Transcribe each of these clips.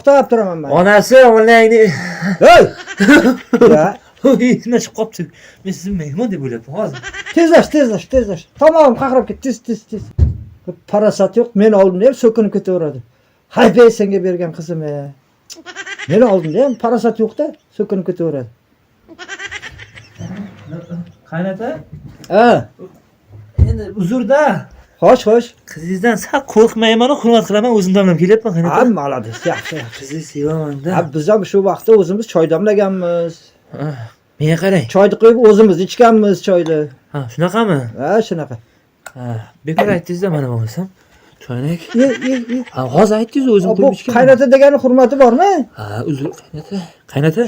To'xtab turaman man. Onasi, onangni. Hey! Ya, Esimdan chiqib qolibdi. Men sizni mehmon deb o'ylabman hozir. Tezlash, tezlash, tezlash. Tomog'im qaqrab ketdi. Tez, tez, tez. Parasat yo'q, men oldimda ham so'kinib ketaveradi. Hay be, senga bergan qizim e. Meni oldimda ham parasat yo'qda, so'kinib ketaveradi. Qaynota, Ha, endi uzrda. Xo'sh, xo'sh. Qizingizdan sal qo'rqmayman, hurmat qilaman, o'zim damlab kelyapman, Ha, qaynota. Молодец, yaxshi, yaxshi. Qizingizni sevaman-da. Ha, biz ham shu vaqtda o'zimiz choy damlaganmiz. Ha, menga qarang. Choyni qo'yib o'zimiz ichganmiz choyni. Ha, shunaqami? Ha, shunaqa. Ha, bekor aytdingiz-da, mana bo'lmasam. Choynak. Ye, ye, ye. Ha, hozir aytdingiz, o'zim Bu qo'yib ichganman. qaynota degani hurmati bormi? Ha, uzr, qaynota. Qaynota.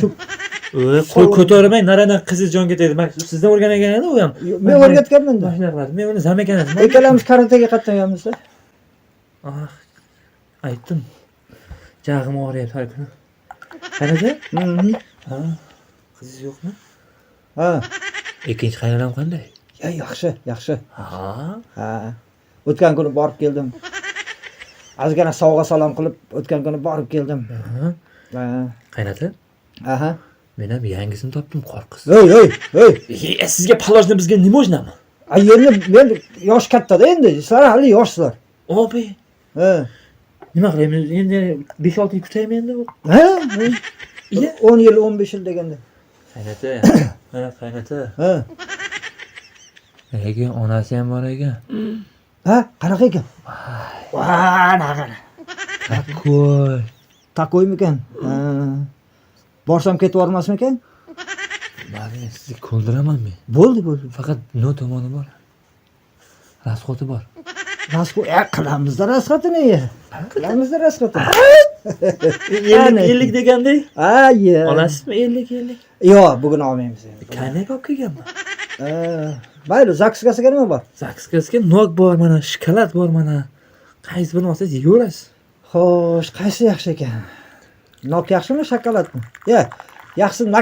O'y, qo'l ko'tarmang, naradan qizingiz jonga tegdi. Men sizdan o'rgangan edi u ham. Men o'rgatganman-da. Mana shunaqa qiladi. Men uni zam ekan. Ikkalamiz karatega qatnaganmiz-da. Ah, aytdim. Jag'im og'riyapti har kuni. Qaynota? Mhm. Ha, qizingiz yo'qmi? Ha. Ikkinchi qaynonam qanday? Ya, yaxshi, yaxshi. Ha, Ha. O'tgan kuni borib keldim. Ozgina sovg'a salom qilib, o'tgan kuni borib keldim. Ha. Ha. Qaynota, Aha. men ham yangisini topdim, qor qiz. Ey, ey, ey. E, sizga положено, bizga не можно mi? A, endi men yosh kattada endi, sizlar hali yoshsizlar. Obi, Ha. nima qilaymiz? Endi 5-6 yil kutaymi endi? Ha? Iya. 10 yil, 15 yil deganda. Qaynota, ha, qaynota. Ha. Lekin onasi ham bor ekan. Ha, qanaqa ekan? Va, naqara. Такой. Такой mikan? Ha. Borsam ketib yubormasmikan? Mayli, sizni ko'ndiraman men. Bo'ldi, bo'ldi. Faqat но tomoni bor. Расход i bor. Расход, e, qilamizda расход ini. Qilamizda расход ini. 50 50 degandek. Ha, ye. Olasizmi 50 50? Yo'q, bugun olmaymiz endi. Konyak olib kelganman. Ha, mayli, закуска siga nima bor? Закуска siga nok bor mana, shokolad bor mana. Qaysi birini olsangiz yeyverasiz. Xo'sh, qaysi yaxshi ekan? Nok yaxshimi, shokoladmi? Ya, yaxshisi nok.